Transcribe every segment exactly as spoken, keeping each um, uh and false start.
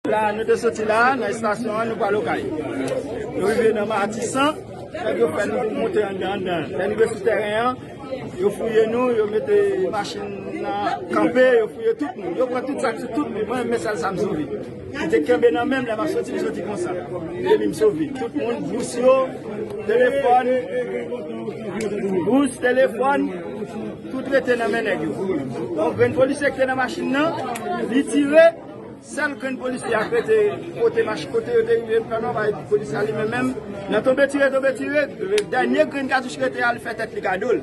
La, nou te soti la, nan estasyon an, nou pral Okay. Nou rive nan Matisan, nèg yo fè nou monte anndan, anndan. Lè nou rive sou tèren an, yo fouye nou, yo mete machin nan kanpe, yo fouye tout moun. Yo pran tout sa k sou tout moun. Mwen, men sèl sa m sove. Ki te kenbe nan men m, lè m ap soti, m soti konsa. Epi m sove. Tout moun, bous yo, telefòn, bous, telefòn, tout rete nan men nèg yo. Yon grenn polisye ki te nan machin nan, li tire, sèl grenn polisye a k rete kote mach-, kote yo te rive pran nan, bay polisye a li menm menm. Nan tonbe tire, tonbe tire, dènye grenn katouch ki rete a, li fè tèt li kado l.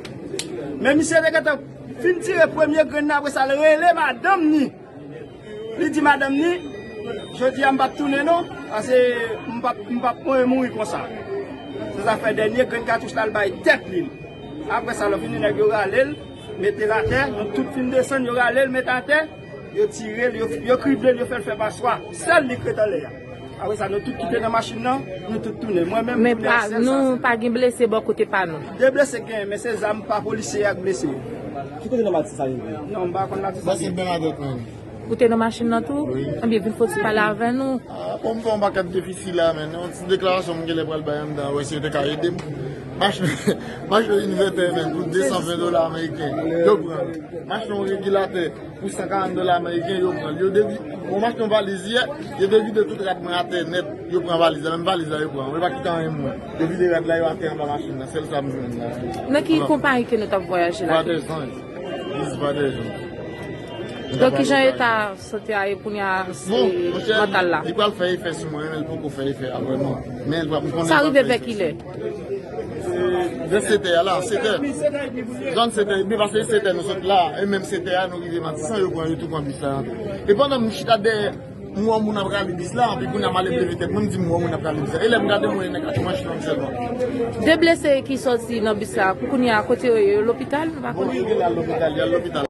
Men misye te gentan fin tire premye grenn nan, apre sa, l rele madanm ni. Li di madanm ni, "Jodi a m p ap tounen non, paske m p ap, m p ap mouri konsa." Se sa fè dènye grenn katouch la, l bay tèt li. Apre sa, lè fini, nèg yo rale l, mete l atè, nou tout fin desann, yo rale l, mete atè, yo tire l, yo, yo krible l, yo fè l fè paswa. Sèl li k ret anlè a. Apre sa, nou tout ki te nan machin nan, nou tout tounen. Mwen menm, Men kounye a, pa, sèl sa, nou sèl pa gen blese bò kote pa nou. De blese gen, men se zam pa polisye a k blese yo. Ki kote nan Matisan sa rive? Non, m pa konn Matisan. Mwen se Bènadèt menm. Ou te nan machin nan tou? Wi. Ebyen, vin fò ti pale avè nou. Ah, bon, m fè yon pakèt defisi la, men yon ti deklarasyon m genlè pral bay anndan, wè si yo te ka ede m. Machin, machin yon invètè, men, pou de san ven dola ameriken. Yo pran. Machin yon regilatè, pou san karant dola ameriken, yo pran l. Yo devi, bon, m achte yon valiz yè, yo devide tout rad mwen atè nèt, yo pran valiz la, menm valiz la yo pran, yo pa kite anyen mwen. Yo vide rad la, yo atè anba machin nan, sèl sa m jwenn la. Nan ki konpayi ke nou t ap vwayaje la? Vwa dèzanj. Lis Vwa dèzanj. Donk, kijan eta sante a ye kounye a, Bon, monchè, mantal la? Li pral fè efè sou mwen, men l poko fè efè a vrèman. Men l pral, m konnen Sa l pral rive fè vè efè. Kilè? Vè sèt è a la, sèt è. Zòn sèt è, men paske sèt è nou sot la, e menm sèt è a nou rive Matisan, yo pran, yo tou pran bis la. E pandan m chita dèyè, m wè moun ap rale bis la, epi kounye a m ale leve tèt mwen, m di m wè moun ap rale bis la. E lè m gade, m wè nèg la tou machin nan sèlman. De blese ki sòti nan bis la, pou kounye a, kote yo ye? Yo lopital? Nou pa Bon, konnen. Yo genlè al lopital, y al lopital.